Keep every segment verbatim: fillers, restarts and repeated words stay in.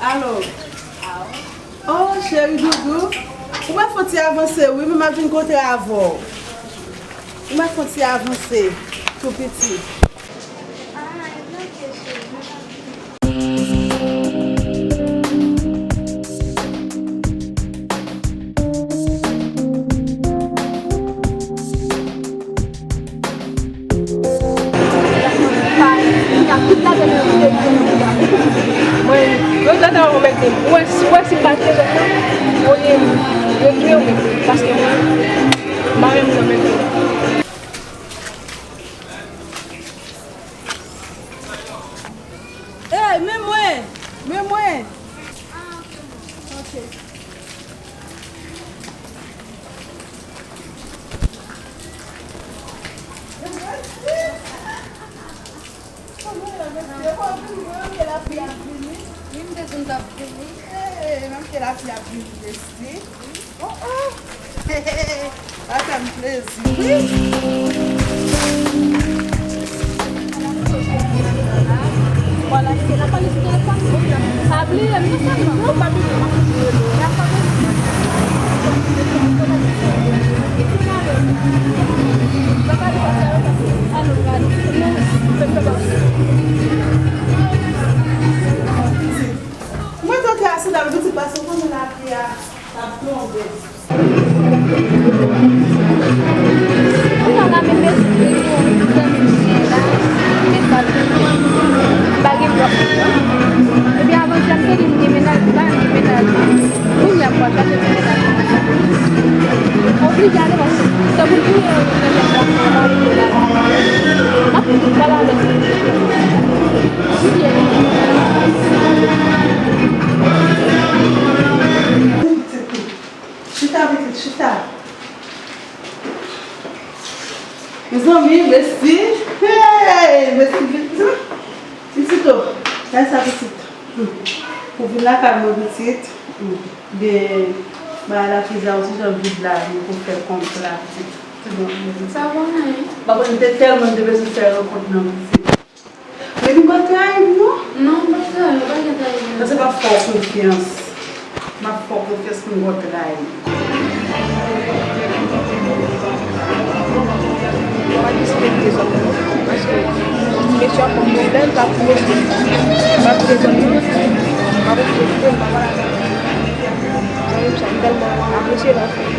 Alo. Oh, cheri doudou. Ou mèt fè yon ti avanse, wi, men m ap vin kote avè w. Ou mèt fè yon ti avanse, tou piti. Mwen, yo tande yon mèt di m, ou wè si, ou wè si m pa te zòt nan, voye m, yo touye m, paske mwen, m pa renmen nan mèt di m. Ey, men mwen! Men mwen! Ok. Wi, m te di m t ap vini. Ey, menm ke lavi ap vini, besti. Oh, oh. Sa fè m plezi, wi. Vwala, se la pa li sou telefòn. Pa bliye m, non, sèlman. Non, pa bliye m. Mwen te antre a sandal, pitit, paske w konnen lapli a t ap tonbe. Kounye a la, men mèsi pou zanmi m ki la, men pa pa gen lòt. Epi avan, sa m te di m gen mennaj, m pa gen mennaj. Kounye a, m pral chache ti mennaj. Oblije ale, paske tankou l touye yo, yo fè sa, m pa vle la. M ap pale avèk li. Chita, pitit, chita. Mezanmi, mèsi. Hey, mèsi, pitit. Pitit, oh. Gade sa, pitit. Hmm. Pou vin lakay mwen, pitit. Hmm. Gen bagay la, fiza, ou ti jan vid la, nou pou fè kont la, pitit. Tout bon, pitit. Sa bon, hein? Papa, m te tèlman te bezwen fè rankont nan, pitit. Men nou pa trayi m, non? Non, m pa trayi w, pa gen trayi m. Paske m ap fè w konfyans. M ap fè w konfyans pou m pa trayi w. Mwen pa respekte zòt, non, paske Mesye a konn modèl, l ap mete, l ap mete zòn nan, m ap mete zòn nan, m ap mete zòn nan. Zanmi m sa, m tèlman apresye l anfen.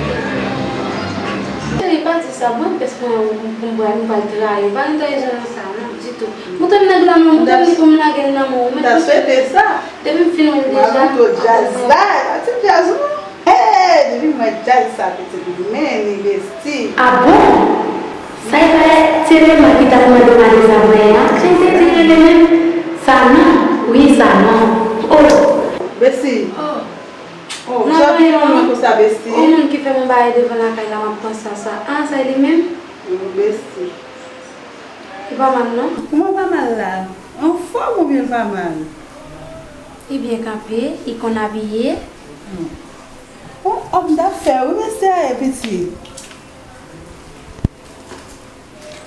Cheri, pa di sa, mwen pès mwen pou m pral, m pral trayi w. Pa gen trayizon nan sa, non, ditou. Moutre m nèg la, non, moutre m li pou m lage l nan men w. M ta swete sa. Depi m fin wè l deja. Mwen tou djaz la, pa ti djaz, non. Hey, depi m wè djaz sa, pitit, men li besti. Ah bon? Sa e pa ti Rema ki t ap mande m ale Savan an? Jan l te di rele menm? Sanon? Wi, Sanon. Oh! Besti. Oh. Oh, non, jan non, non. Yon moun ki fè m yon bagay devan lakay la, m ap panse a sa. Ah, sa e li menm? Wi, besti. Li pa mal, non? Kòman pa mal la? Anfòm oubyen l pa mal? Li byen kanpe, li konn abiye. Hmm. Bon, òm dafè, wi, mesye a ye, pitit.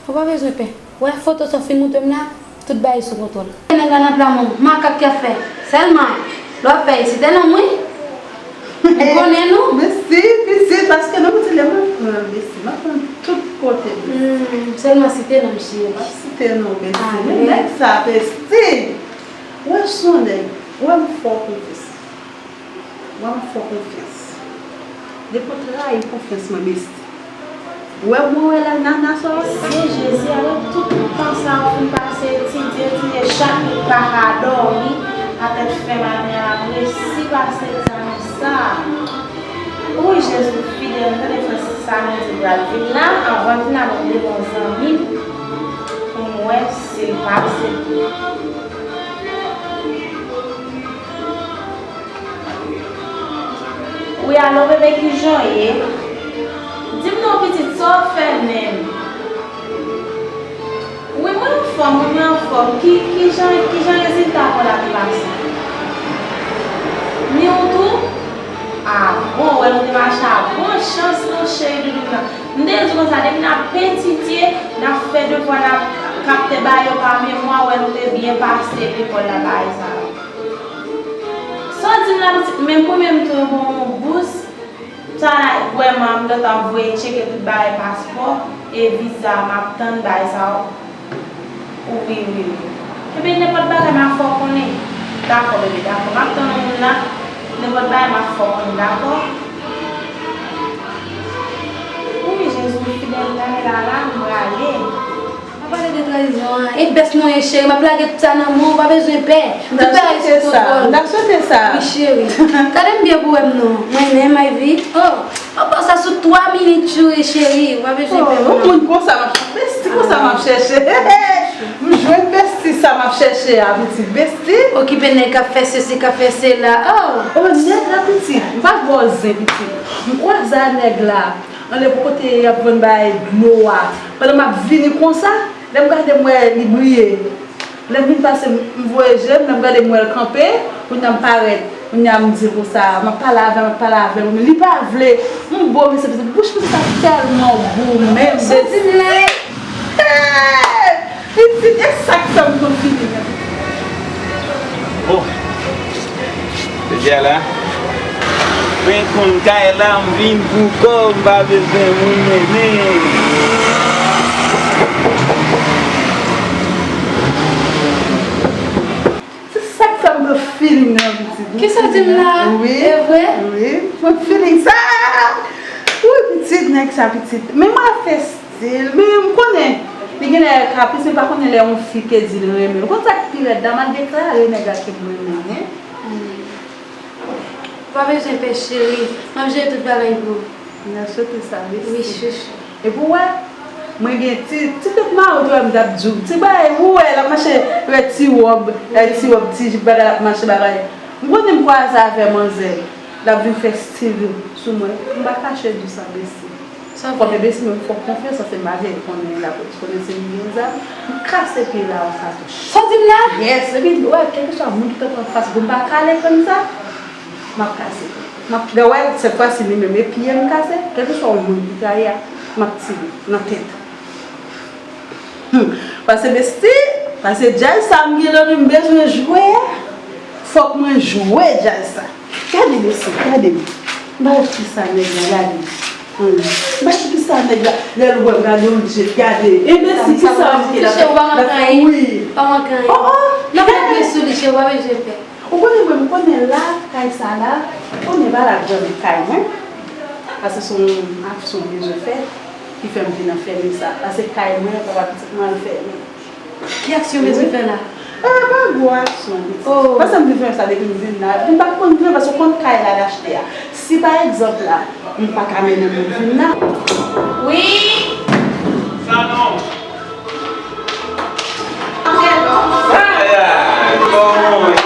Ou pa bezwen pè. Wè foto sa w fin moutre m la, tout bagay sou kontwòl. Nèg la nan plan mwen, makak y ap fè. Sèlman, lè w ap fè, se te nonm wi. M konnen nou. Mesi, pitit, paske non, pitit, lè mwen pran, mesi, m ap pran tout kote, mesi. Hmm, sèlman site non, cheri. M ap site non, mesi. Ah, men nèg sa, mesi. Wè, se yon nèg, wè, m fè w konfyans. Wè, m fè w konfyans. Depi w trayi konfyans mwen, mesi. Wè, mwen wè la, nana sa w ap fè. Seyè Jezi, avèk tout tan sa w fin pase etidye, etidye chak nèt pa ka dòmi, a tèt fè maten an, m resi pase egzamen sa. Wi, Jezi fidèl, m tande frè Sanon di l pral vin la, anvan l vin la, m ap rele yon zanmi m pou m wè si l pase. Wi, alo, bebe, kijan w ye? Di m non, pitit, sa w fè menm? Wi, mwen anfòm, wi, mwen anfòm. Ki, kijan, kijan rezilta pran la te pase? Ni ou tou? Ah, bon, wè nou te mache a bon chans, non, cheri doudou m nan. M te di konsa, depi n ap etidye, n ap fè devwa, n ap kapte bagay yo pa memwa, wè nou te byen pase lekòl la, bagay sa yo. Sa w di m la, pitit, men premye m tou yo ban w yon bous. Sa la, vrèman, m gentan voye tcheke tout bagay paspò e viza, m ap tann bagay sa yo. Wi, wi, wi. Ebyen, nenpòt bagay, m a fè w konnen. Dakò, bebe, dakò. M ap tann yon moun la. Nenpòt bagay, m ap fè w konnen, dakò? Wi, Jezi, fidèl, gade la, la, m prale. Pa pale de trayizon an. E bès mwen ye, cheri. M ap lage tout sa nan men w. Pa bezwen pè. Tout bagay sou kontwòl. M ta swete sa. Wi, cheri. Gade m byen pou wè m non. Mwen menm, Ivy. Oh, oh, bon, sa sou twa minit, cheri, cheri. Pa bezwen pè, non. Yon moun konsa m ap chèche. Besti konsa m ap chèche. M jwenn besti sa m ap chèche a, pitit. Besti. Okipe nèg k ap fè sesi, k ap fè sela. Oh. Oh, nèg la, pitit. M pa ba w zen, pitit. M kwaze a nèg la. Anlè pou kote y ap vann bagay dlo a. Pandan m ap vini konsa, lè m gade m wè li briye. Lè m vin pase m, m voye je m, lè m gade m wè l kanpe, kounye a m parèt. Kounye a m di l konsa, m ap pale avè l, m ap pale avè l, men li pa vle. M bo misye pitit, bouch misye sa tèlman gou menm. Soti m la. Hey! Pitit, e sa k fè m konn fini, men. Bon. Jodi a la, mwen konn kay la, m vin pou kò m, m pa bezwen moun mennen. Se sa k fè m konn fini, men, pitit. Kisa w di m la? Wi, e vre? Wi, mwen fini sa. Wi, pitit, nèg sa, pitit. Men mwen fè Men m konnen, li genlè kapris, men pa konnen lè yon fi te di l renmen l. Ou konn sa k pi rèd la, m al deklare nèg la ke m renmen l, en. Hmm. Pa bezwen pè, cheri. M ap jere tout bagay pou ou. M nan swete sa, mèsi. Wi, chouchou. Epi w wè, mwen gen ti, ti tèt mawit, ou wè m t ap di w. Ti bagay, ou wè, l ap mache, wè ti wòb, wè ti wòb, ti jip, bagay, l ap mache, bagay. M konnen m kwaze avè manzè, l ap vin fè stil sou mwen. M pa kache di w sa, mèsi. Sa fè. Fòk e besi mwen fè w konfyans, sa se malgre l konnen l ap konnen se li gen zam. M kase pye la sa tou. Sa w di m la? Yes, epi wè, kèlkeswa moun ki t ap anfas, bon, m pa kale kòn sa. M ap kase. M ap, gade, wè, sèt fwa si li menm e pye m kase, kèlkeswa yon moun ki trayi a, m ap tire nan tèt. Hmm, pase besti, pase djaz sa m gen nan men m bezwen jwe a. Fòk mwen jwe djaz sa. Gade besti, gade m. M pa wè kisa nèg la gade. Mwen di kisa nèg la, lè l wè m gade yon je gade. Ebyen si, kisa w ap touche, ou pa manke anyen. Wi. Pa manke anyen. Oh, oh. N ap met men sou li, cheri, ou pa bezwen pè. Ou konnen mwen, m konnen la, kay sa la, konnen pa la grann kay mwen. Paske se yon aksyon m bezwen fè ki fè m vin anfèmen sa. Paske kay mwen, papa pitit mwen al fèmen. Ki aksyon w bezwen fè la? Ah, pa gwo aksyon. Oh. Paske m vin fè sa depi m vin la. M pa konn vre paske w konn kay la l achte a. Si pa egzanp la, m pa ka mennen moun vin la. Wi. Sa non. Ay, ay, kòman w ye?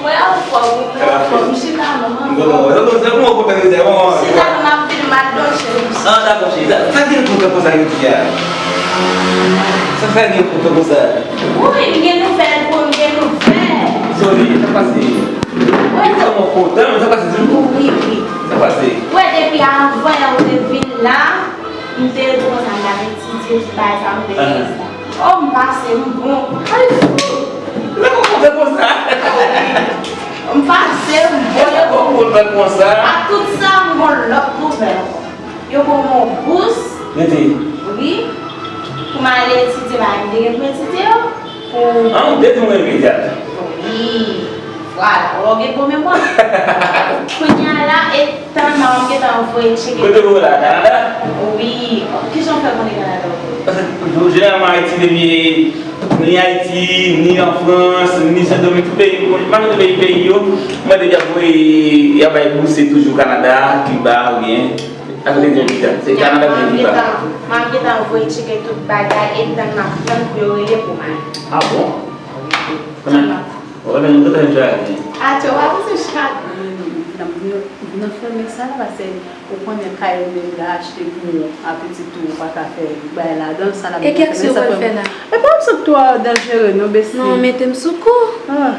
Mwen anfòm, wi, mwen anfòm. Chita non, mwen anfòm. Chita non, m ap vin, m ap dòche. Ah, dakò, cheri. Sa, sa gen pou fè konsa jodi a? Sa, sa gen pou fè konsa? Wi, m gen nouvèl pou, m gen nouvèl. Zoli, sa pase? Wi. Mwen vrèman kontan, men sa pase di m? Wi, wi. Sa pase? Wi, depi avan yè ou te vin la, m te di konsa m t ap etidye, tout bagay sa, m te gen sa. Oh, m pase, m bon. Ay, fou! Lè mwen kontan konsa. M pase, m bon. Lè mwen kontan konsa. A tout sa, m gon lòt nouvèl ankò. Yo ban mwen yon bous. Rete. Wi. Pou m ale etidye bagay m te gen pou m etidye yo. Pou... Ah, ou te di mwen imedyat. Wi. Vwala, ou gen bon memwa. Kounye a la, e Tann m ap gentan voye tcheke. Kote w la, Kanada? Wi. Kijan w fè konnen Kanada w ye? Paske, jeneralman, Ayiti, depi, ni Ayiti, ni an Frans, ni Sendomeng, tout peyi, majorite peyi, peyi yo, m wè depi y ap voye, y ap bay bouse toujou Kanada, Kiba, oubyen, akote di Ayiti, se Kanada oubyen Kiba. M ap gentan, m ap gentan voye tcheke tout bagay, e tann m ap tann pou yo rele pou m ale. Ah bon? Tann m ap Wè, men nou tout an chagren. Atò, w ap se chagren. Nan, nan, nan fèmen sa la, paske ou konnen kay ou menm la achte pou a pitit ou, ou pa ka fè bagay ladan l, sa l ap... E kèk sa w pral fè la? E pa yon sòt twò danjere non, besti. Non, mete m sou kou. Ah.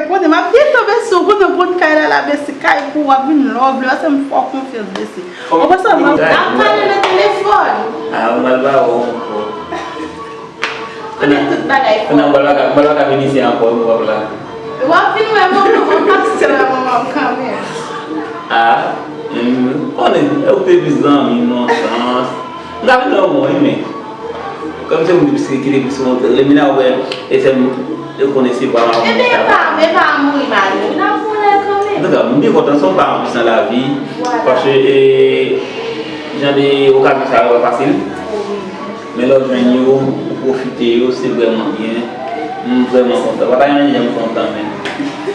Konnen m ap gentan, besti, ou konnen w konn kay la, la, besti, kay pou w ap vin lè w vle, paske m fè w konfyans, besti. Ou konsa, m ap pale nan telefòn. Ah, ou mal ba w ankò. Konnen tout bagay fò. Konnen m pral pa ka, m pral pa ka vin isi ankò, wi, papa. W ap vin wè manman, w ap pase wè manman w kanmenm. Ah, m konnen, e ou te plis zanmi m nan sans. M ka vin wè manman w, wi, men kòm se ou ki te plis, ki te plis renmen l, ou wè, e sè m, yo konnen se pa manman. Ebyen, e pa, e pa mouri malere, n ap wè kanmenm. Antouka, m byen kontan, se yon paran plis nan lavi. Vwala. Paske, e, jan de okazyon sa yo pa fasil. Wi. Men lè w jwenn yo, ou pwofite yo, se vrèman byen. M vrèman kontan. Papa, yon jan m kontan, men.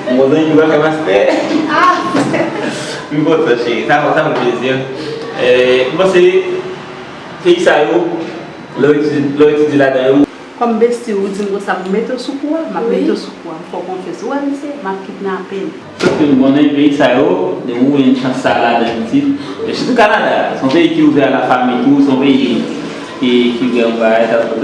M kontan ki pa fè mastè. Ah! M kontan, cheri. Sa, sa fè m plezi. Eh, m panse, peyi sa yo, lè w etidye, lè w etidye ladan yo. Kòm besti, ou di m konsa, pou mete w sou kou a, m ap mete w sou kou a. M fè w konfyans. Ou wè, misye, m ap kidnape l. Paske m konnen peyi sa yo, depi ou jwenn chans sa ladan pitit, e sitou Kanada, se yon peyi ki ouvè a la fami tou, se yon peyi ki, ki vrèman bagay, sa, sa,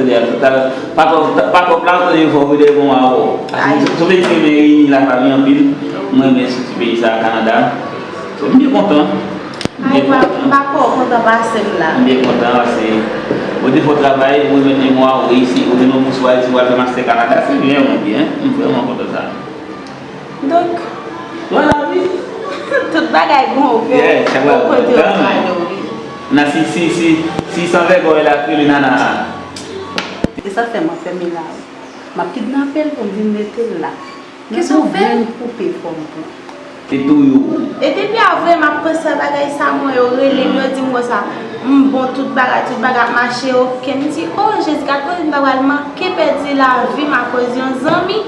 sa, pa twòp, pa twòp la, ou tande yo fè w ri dèyè bon a wè w. Paske se yon peyi ki renmen reyini la fami anpil, mwen renmen soti peyi sa, Kanada. So, m byen kontan. M byen kontan. M pa kwè w kontan pase m la. M byen kontan paske ou te fè yon travay, ou remèt memwa, ou reyisi, ou te nan bous, ou al, ou al fè mastè Kanada, se byen, mwen byen, m vrèman kontan sa. Donk, vwala, wi. Tout bagay gon, gon, gon kote yo pral yo, wi. Nan, si, si, si, si san vègòy la, krele Nana. E sa fè m anfèmen la, wi. M ap kidnape l pou m vin mete l la. Kisa w fè? Menm koupe fò m pran. E tou yo. E depi avre, m ap panse a bagay sa, mwen, yo rele m, yo di m konsa, m bon, tout bagay, tout bagay ap mache, oke. M di, o, Jezi, gad kote m ta pral manke pèdi lavi m akoz yon zanmi.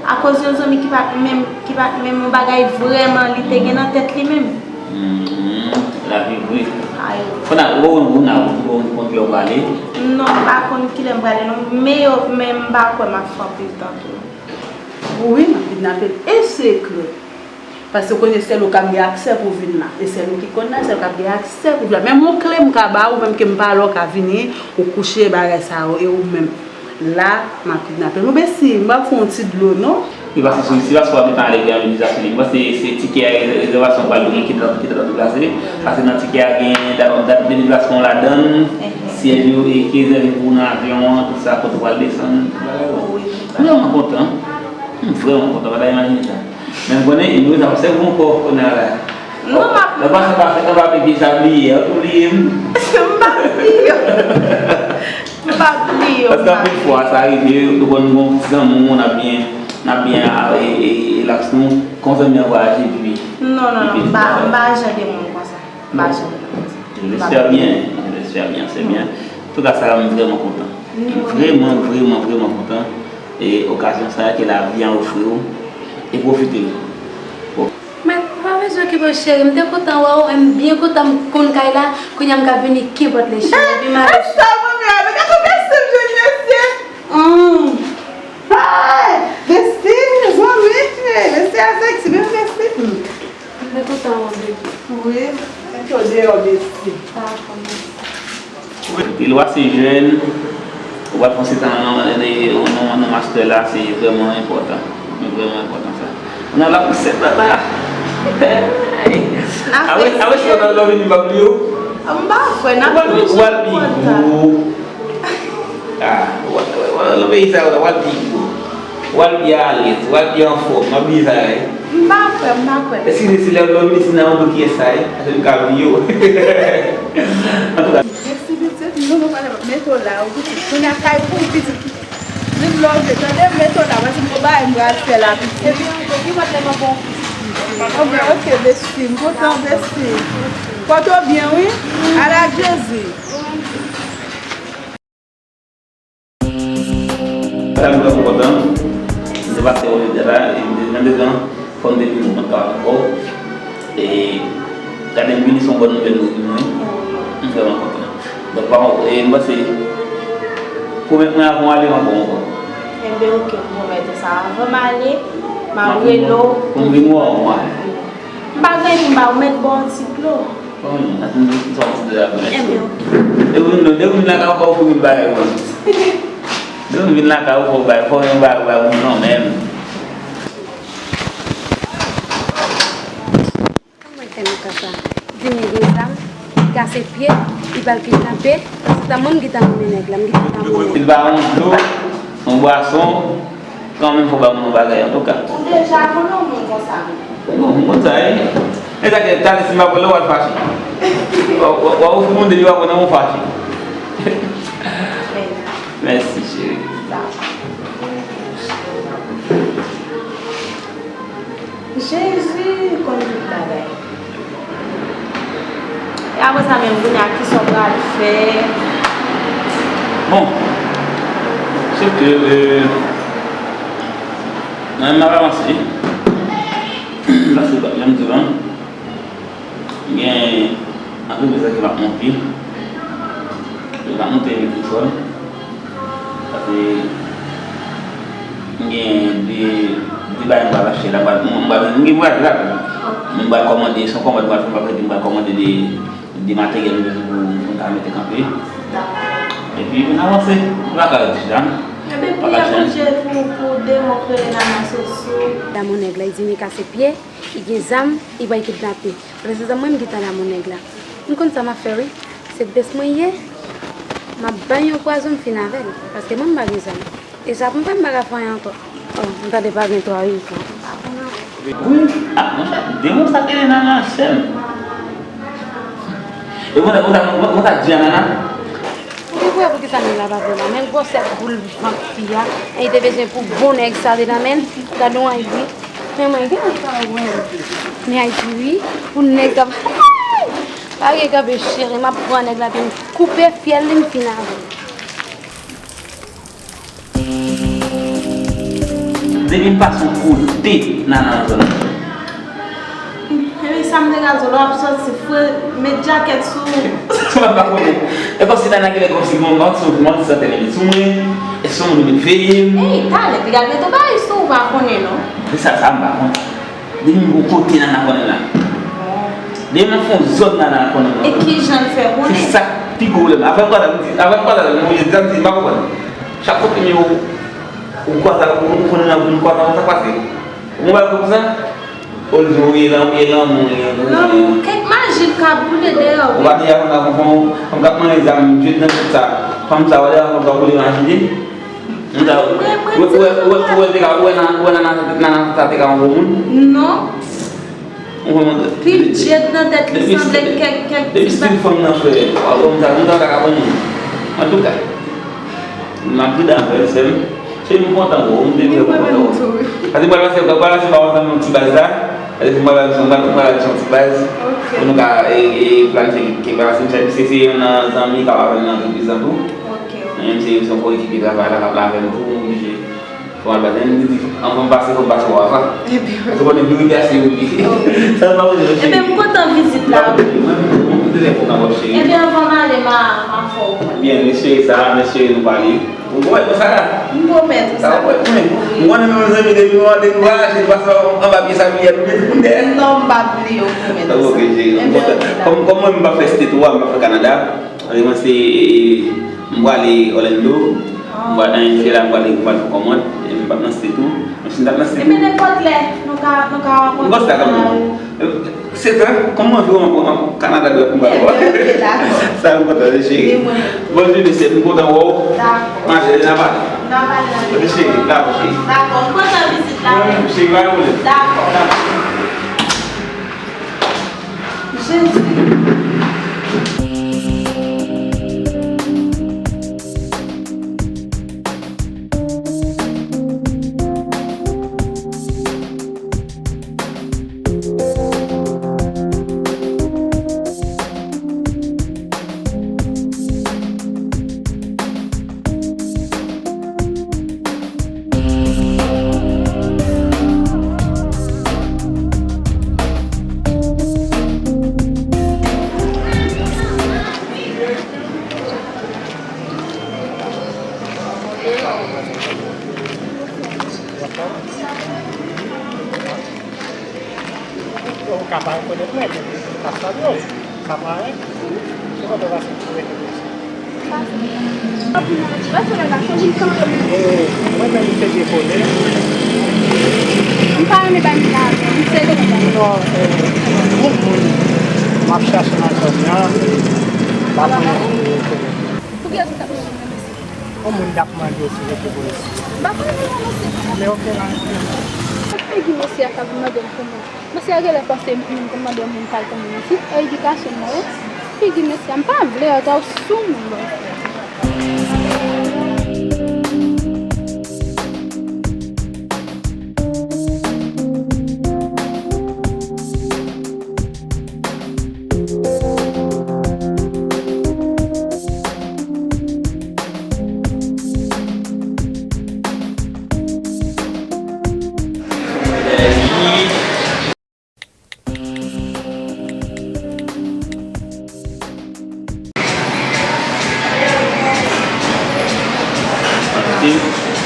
Akoz yon zanmi ki pa t menm, ki pa t menm yon bagay vrèman li te gen nan tèt li menm. Hmm, lavi vre. Ay. Kounye a, ou konn, ou konn, ou konn kilè w prale? Non, m pa konn kilè m prale, non. Men yo, men m pa kwè m ap fè anpil tan tou. Wi, m ap kidnape l. E sekrè. Paske w konnen sèl ou k ap gen aksè pou vin la. E sèl ou ki konn la, sèl ou k ap gen aksè pou vin la. Menm yon kle m ka ba ou, menm ke m pa la, w ka vini, ou kouche, bagay sa yo, e ou menm. La, m ap kidnape l. Mon besti, m ap fè yon ti dlo, non? Li pase sou isi, paske w ap gentan ale Bèlè, Etazini. M panse se tikè a, rezèvasyon pral gen ki t ap, ki t ap deplase. Paske nan tikè a gen dat, dat de deplasman w ladan l, syèj yo ki rezève pou w nan avyon an, tout sa, kote w pral desann, tout bagay yo. Wi. M vrèman kontan. M vrèman kontan, pa ta imajine sa. Men m konnen, e nou, sa ap sèvi ankò, kounye a la. Non, m ap, Nan pase pa fèt, nan pa bliye sa bliye, an tou bliye m. M pa bliye. M pa bliye. Paske anpil fwa, sa rive, ou konn gon ti zanmi w, n ap byen, n ap byen, e, e, e, relax nou, kon zanmi an vwayaje, epi. Non, non, non, m pa, m pa jan de moun konsa. M pa jan de moun konsa. Je l'espère bien, je l'espère bien, c'est bien. Antouka, Sarah, m vrèman kontan. Vrèman, vrèman, vrèman kontan. E okazyon sa a ke lavi an ofri w, e pwofite l. Mwen, ou pa bezwen okipe w, cheri. M te kontan wè w, e m byen kontan m konn kay la. Kounye a m ka vini kenpòt lè, cheri. Epi m ale. Sa, manmi, a, nou ka konn bese m jwenn mesye. Hum. Ay, bese, zanmi, bese a sexy, men bese. Hmm. M te kontan wè w, baby. Wi, men to deyò, bese. Dakò, mèsi. Wi, lwa se jèn, ou pral pran se tan nan, nan, nan, nan mastè la, se vrèman enpòtan. Se vrèman enpòtan sa. Nan la pou sèt la. Hey! Awe, awe, si w nan lòv vini pa bliye w. M pa kwè, n ap toujou kontan. Ah, w, w, w, nan peyi sa yo, w al pi gwo. W al pi alèz, w al pi anfòm, m ap bliye sa yo. M pa kwè, m pa kwè. Eskize si lè w vini si nan yon bout kiyès sa ye, paske m ka bliye w. Antouka. Mèsi pitit, nou nou pale, mete w la, ou pitit. Kounye a kay pou ou pitit. Vin lòve, tande, mete w la, paske m gon bagay m pral fè la, pitit. Epi, epi, mwen tèlman bon. Ok, ok, besti, m kontan, besti. Pòte w byen, wi. Ala Jezi. Sa m vrèman kontan. M te pase yon jodi a la, e m te, nan de tan, fò m te vin mwen kapab ankò. E gade m vini se yon bòn nouvèl nou vin mwen. M vrèman kontan. Donk, pa, e m panse, pwomèt mwen avan w ale, m ap ba w ankò. Enben, oke, m pwomèt ou sa. Avan m ale, m ap rele w. Pou m vin wè w avan m ale. M pa gen pou m ba ou, mèt ba w yon ti dlo. Bon, atann, m sòti de la premye. Enben, oke. Depi m, depi m vin lakay ou, fò w ofri m bagay, bon. Depi m vin lakay ou, fò w bay, fò w yon bagay, ou bay moun kanmenm. Kòman fè nan ka sa? Di m li gen zam, li kase pye, li pral kidnape, se ta mwen m ki ta mennen nèg la, m ki ta mennen. Li ba yon dlo, yon bwason, kanmenm fò ba moun yon bagay, antouka. Ou deja konnen yon moun konsa. Bon, m konn sa, wi. E sa ke talè si m pa pran l, w al fache. W a, w a, w a ofri moun depi w a pran nan w fache. Mèsi, cheri. Jezi konn tout bagay. E apre sa menm, kounye a, kisa w pral fè? Bon, se ke, euh, mwen, m ap avanse. Paske, jan m di w lan, gen antrepriz la ki p ap monte. Li p ap monte, li pi fò. Paske m gen de, de bagay m pral achte la, m pral, m pral, m gen vwayaj la tou. M pral kòmande, se yon kòmand m pral fè, m pral, m pral kòmande de, de materyèl pou, pou m ka mete kanpe. Epi, pou n avanse, m pa ka ret chita, non. Ebyen, priyè pou Je-, pou, pou demon k rele Nana Soso. Damon nèg la, li di li kase pye, li gen zam, li pral kidnape. Prezan mwen, m gentan damon nèg la. M konn sa m ap fè, wi. Se bès mwen ye. M ap bay yon pwazon, m fin avè l. Paske mwen, m pa gen zam. E sa pou m fè, m pa ka fè anyen ankò. Oh, m tande pa gen twa wi. Wi, ah, mwen sa, demon sa te nan nan sè m. E mwen, mwen sa, mwen, mwen sa di a Nana. Ou te kwè poukisa nèg la pa vle la? Men gwosè boul vant fi a. E li te bezwen pou bon nèg sa te nan men l. Gade yon Ayiti. Men mwen gen yon pa wè. Men Ayiti wi. Pou nèg k ap. Pa gen kanpe cheri. M ap pran nèg la epi m koupe fyèl li m fin avè l. Depi m pase yon kote Nana nan zòn nan. Epi sa m te ka di w, lè w ap sòti, fre, met djakèt sou ou. Sa m pa konnen. E kòmsi Nana genlè kòmsi bon, m pa sou, m pa sou sa te met sou mwen. Èske yon moun vin veye m? Ey, talè, piga gen tou bagay sou ou pa konnen non. E sa, sa m pa konnen. Depi m gon kote Nana konnen la. Depi m fè yon zòn Nana konnen la. E kijan l fè konnen? Se sa k pi gwo pwoblèm. Avè m pale, m di, avè m pale, m di, m di, m pa konprann. Chak kote m ye, ou, ou kwaze avèk moun, ou konnen nan vil, ou kwaze avèk sa k pase. Ou konn bagay konsa? Ou di, ou ye lan, ou ye lanmou, ou ye lanmou. Lanmou, kèk maji l ka boule dèyè w. Ou pa te aprann avan, fanm, fanm k ap manyen zam, jete nan tèt sa. Fanm sa, ou pa te aprann sa, ou boule maji li. Ou ta, ou, ou, ou, ou, ou wè nan, ou wè nan, nan, nan, nan sa te ka yon bon moun? Non. Pi djed nan tèt li sanble kèk, kèk ti bagay. Depi stil fanm nan fè, w ap wè m ta, m ta ka konn. Antouka, m ap vide avè l, sè m. Cheri, m kontan pou ou, m te vrèman kontan pou ou. Paske m pral pase, m pral pase ba w ansanm yon ti baz la. Paske m pral, m pral, m pral al sou yon ti baz. Ok. Pou nou ka, e, e, planifye kèk bagay. Se, se, se youn nan zanmi k ap avè m nan antrepriz la tou. Ok, ok. Menm se, se yon koekipe travay la k ap la avè m tou, m oblije. Fò al batay, m di, anvan m pase, fò m pase w avan. Ebyen. Ou konnen, m remersi ou pi. Sa pa vle, cheri. Ebyen, m kontan vizit la. M te trè kontan wè w, cheri. Ebyen, anvan m ale, m a, m a fè w konnen. Byen, mesye sa, mesye nou pale. Ou pwomèt mwen sa la? M pwomèt ou sa. Sa ou pwomèt mwen. M konnen menm zanmi depi nou ande nou vwayaje, nou pase anba pye sabliye, nou mete moun dèyè. Non, m p ap bliye w, m pwomèt ou sa. Ok, cheri. Ebyen, ok, dakò. Kòm, kòm mwen, m p ap fè State tou, m p ap fè Kanada. Mwen se, e, e, m prale Orlando. M pral nan se la, m prale, m pral fè kòmand. E m p ap nan State tou. Men si m t ap nan State tou. Ebyen, nenpòt lè, nou ka, nou ka rankontre. M panse sa kanmenm. Se tan, kòm mwen anviwònman kontan, Kanada dwèt m pral wè. Ebyen, ok, dakò. Sa m kontan, cheri. Ebyen, mwen. Bonjou, mesye, m kontan wè w. Dakò. Mache, n a pale. N a pale nan. Ok, cheri, dakò, cheri. Dakò, m kontan vizit la. Mwen menm, cheri, pa gen pwoblèm. Dakò. Dakò. Jezi. Ou ka pa rekonèt mwen, men ou ka salye w. Sa pa anyen. Se kòman w pase pou rete konsa? Pase. Pase lè la, fò vin kanpe mwen. E, mwen menm, m se Dieudonné. M pa renmen bay moun lajan, m se Dieudonné. Non, e, yon moun m ap chache nan zòn nan, m pa konnen si l rekonèt. Pou ki rezon w t ap mande m nan, mesye? Yon moun t ap mande w si w rete bò isi. M pa konnen non, mesye. Men ok la. Figi mesye a k ap mande m kòman. Mesye a genlè panse m menm kòm mande yon moun pral konnen isi. E edikasyon m nan, wi. Figi mesye a, m pa vle, yo ta sou moun, bò.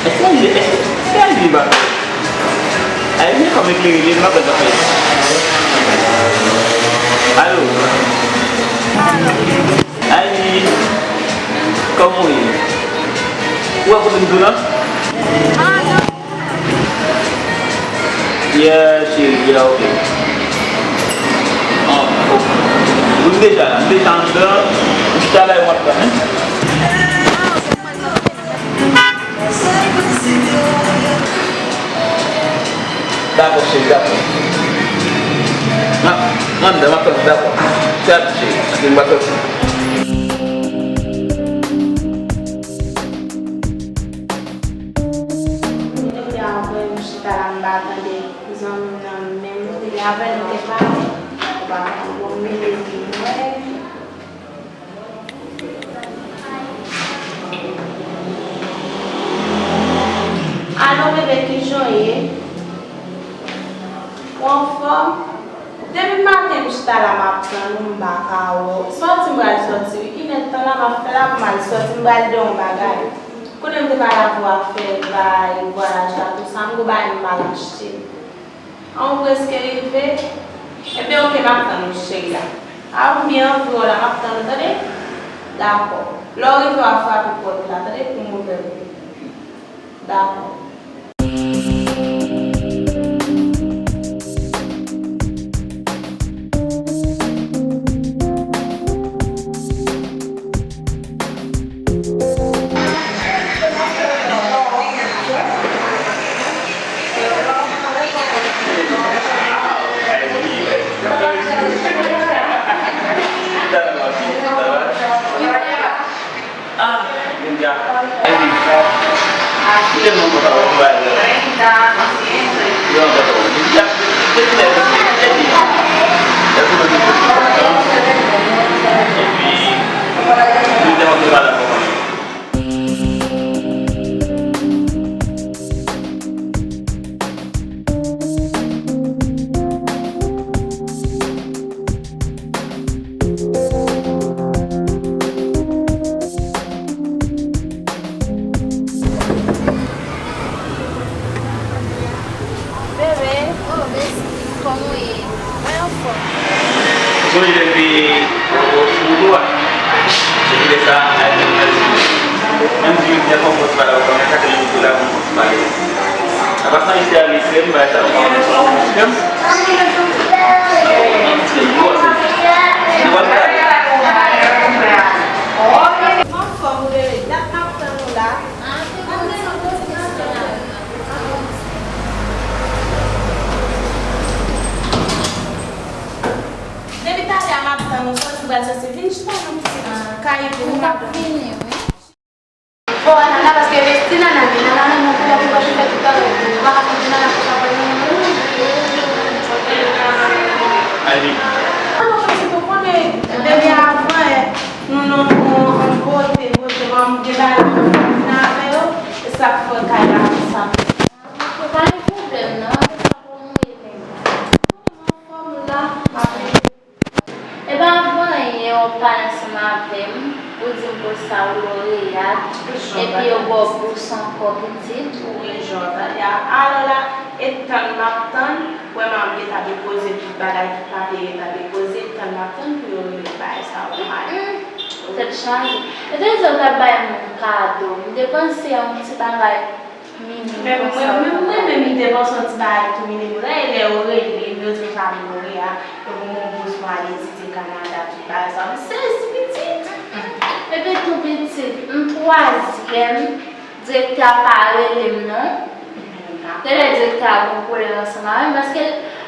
Èske li, èske, èske li pa fè? Ay, men kòm eklere li, m pa kwè l pa fè. Alo? Ay, kòman w ye? Ou wè kote m tou la? Yeah, cheri, yeah, ok. Ah, ok. M deja la, m deja anndan. M chita la, yo m ap tann, hein. Dakò, cheri, dakò. M ap, m anndan, m ap tann, dakò. Chita, cheri, paske m pa sòti. Depi apre m chita la, m pa tande zanmi m nan menm, depi apre nou te pale, m pa tande yon minit li mwen. Alo, bebe, kijan w ye? Ou anfòm? Depi maten m chita la, m ap tann ou, m pa ka wè w. Sòti m pral sòti wi. Kilè tan la m ap fè la pou m al sòti, m pral de yon bagay. Kounye a m te pale avè w afè bay vwayaj la, tou sa, m gon bagay m pral achte. An, ou prèske rive? Ebyen, ok, m ap tann ou, cheri a. A, ou byen anvi w la, m ap tann ou, tande? Dakò. Lè w rive, w a frape pòt la, tande, pou m ouvè l. Dakò. Sonje lè m te sou wout ou a, se te lè sa a, menm si yo di ankò m konn ti pale avèk ou, men sa ke m di la pou m konn ti pale. Apa sa, misye a, mesye m, bagay sa, m pa konn si m. Nan pale. Anfòm, ou rele dat m ap tann ou la. Depi talè a m ap tann ou, sòti m pral sòti. Vin chita nan pitit kay epi nou ap vini, wi. Fò a Nana, paske envesti Nana, men Nana renmen w pou w ap pwofite tout bagay pou ou. Ou pa ka kite Nana konsa pou l renmen w. Alvin. Alò, pitit, ou konnen, depi avan yè, nou nan yon, yon bote, bote, bon, m gen bagay pou m vin avè yo, e sa k fè kay la konsa. Mwen pa gen pwoblèm, non, se sa pou mwen ye menm. Mwen anfòm la, m ap rete. E pa anyen, ou pale ansanm avè m, ou di m konsa ou Loreal, epi yo ba w bous ankò pitit. Wi, jan w tande a. Alò la, e tann m ap tann, wè m ap gentan depoze tout bagay, tout papye gentan depoze, e tann m ap tann pou yo rele bagay sa yo male. Tèt chaje. Yo te di yo t ap bay moun kado, m te panse yon ti bagay minim konsa. Men mwen, mwen menm, m te panse yon ti bagay tou minim. Lè, lè yo rele m, yo di m sa Loreal, yo ban m yon bous pou m al etidye Kanada, tout bagay sa. M sezi, pitit. Epi tou pitit, m twazyèm, direktè a pa rele m non. Genlè direktè a gen pwoblèm ansanm avè m, paske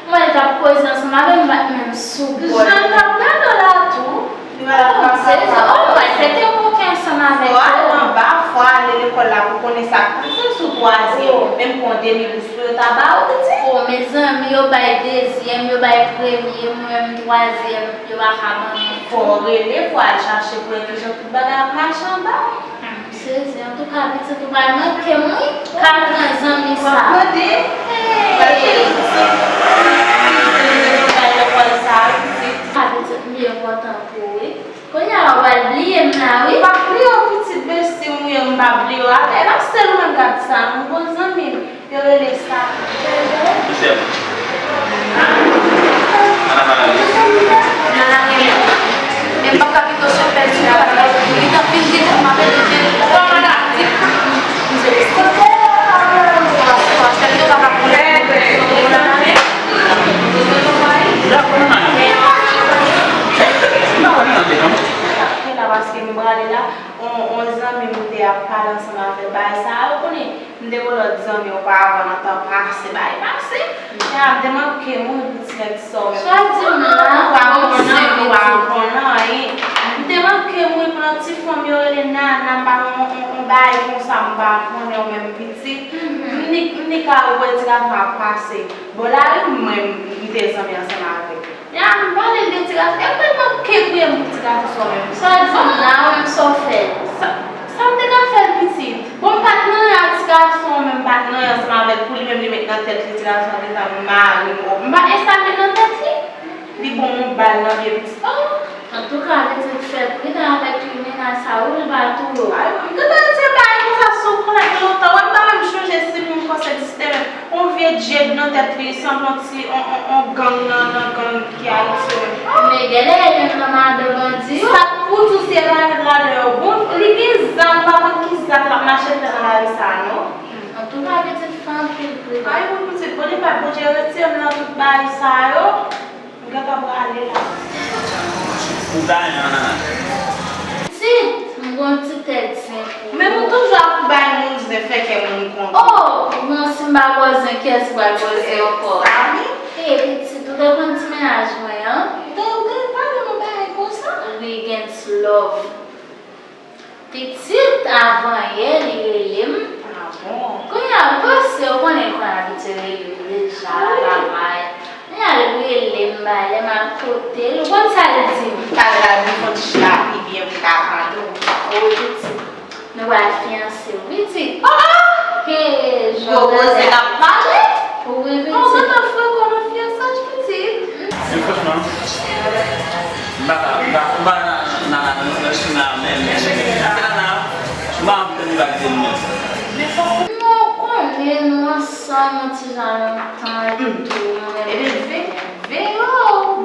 m wè l t ap koze ansanm avè m, m pa t menm sou bò l. Jan l t ap gade w la tou. Li pa t ap pase ansanm avè w. Oh, m pral fete koken ansanm avèk yo. Fò w al anba, fò w ale lekòl la pou w konnen sa k pase sou twazyèm. Menm pou yon demi bous pou yo ta ba w, pitit. Oh, mezanmi, yo bay dezyèm, yo bay premye, mwen menm twazyèm, yo pa ka ban mwen. Fò w rele, fò w al chache pou wè kijan tout bagay ap mache anba. M sezi, antouka, pitit ou pral manke m, wi. Katran zanmi sa. W ap tande? Hey! Antouka, pitit, m byen kontan pou ou, wi. Kounye a, w al bliye m la, wi. M p ap bliye w, pitit, besti m, wi, m p ap bliye w. Atè, e pa sèl ou menm k ap di sa, non, bon zanmi m. Yo rele sa. Mesye m. Nana pa renmen. Nana renmen. Men m p ap ka kite w sou pèdi la, paske li t ap vin di m ap rele l. Kòman la? M di, m di, paske yo pa ka konnen. Nana renmen. Paske m prale la, on, on zanmi m te ap pale ansanm avè l, bagay sa yo, konnen. M te gen lòt zanmi oparavan nan tan pase, bagay pase. Epi a, m te manke mouri pou ti nèg sa w menm. Sa w di m la, ou pa konn anyen, ou pa konn anyen. M te manke mouri pou yon ti fanm yo rele Nana, m pa konn yon, yon, yon bagay konsa, m pa konnen w menm pitit. M ni, m ni ka wè ti gason ap pase. Bò lari m, mwen, m te zanmi ansanm avè l. Ya, m pale l de ti gason. E mwen manke kriye m pou ti gason sa w menm. Sa w di m la, ou menm sa w fè? Sa, sa m te ka fè l pitit? Bon, m pa t nan anyen ak ti gason an, men m pa t nan anyen ansanm avè l pou li menm li met nan tèt li ti gason an te ta mari m. M pa t ensta met nan tèt li. Li ban m yon bal nan pye pitit. Oh! Antouka, pitit fè pridan avèk kriminèl sa, ou li pa touye w. Ay, m gentan retire bagay konsa sou kò l lontan. Wè, m pa menm chonje si moun konsa egziste menm. On vye djed nan tèt li, sanble on ti, on, on, on gang nan, nan gang ki Ayiti yo menm. Men genlè e menm nan madan bandi yo. Sa k pou tou se la, la lè yo bon, li gen zam, m pa konn ki zak l ap mache fè nan lari sa a non. Antouka, pitit fè anpil pridan. Ay, bon, pitit, bon, li pa Bondye retire m nan tout bagay sa yo. M gentan prale la. Ou ta renmen Nana? Pitit, m gon ti tèt zen pou ou. Men ou toujou ap bay moun zen, fè kè moun kontan. Oh, bon, si m pa ba w zen, kiyès ki pral ba w zen ankò? Sa wi. Hey, pitit, ou te konn ti mennaj mwen an? Ou te, ou te pale m yon bagay konsa? Wi, gen ti love. Pitit, avan yè, li rele m. Ah bon? Kounye a, ou panse, ou konnen l konn abitye rele m deja, bagay. Kounye a, li rele m, bay, lè m al kote l. Ou konn sa l di m? M ta pral vin fon ti chita pi byen pou m ka tande w. O, pitit, nou pral fiyanse, wi, pitit. Oh, oh! Hey, gwo koze n ap pale. Wi, pitit. Bon, gentan fè kò nan fiyansaj, pitit. Men franchman, m pa ka, m pa, m pa nan, nan, nan, nan china menm, menm, menm. Se la nan, m pa anvi tande bagay de nou menm. Non, ou konnen nou ansanm yon ti jan lontan epi tou, mwen menm. Ebyen, ve-, veye w.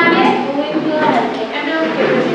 ale? Wi, m prale. Enben, oke, bebe.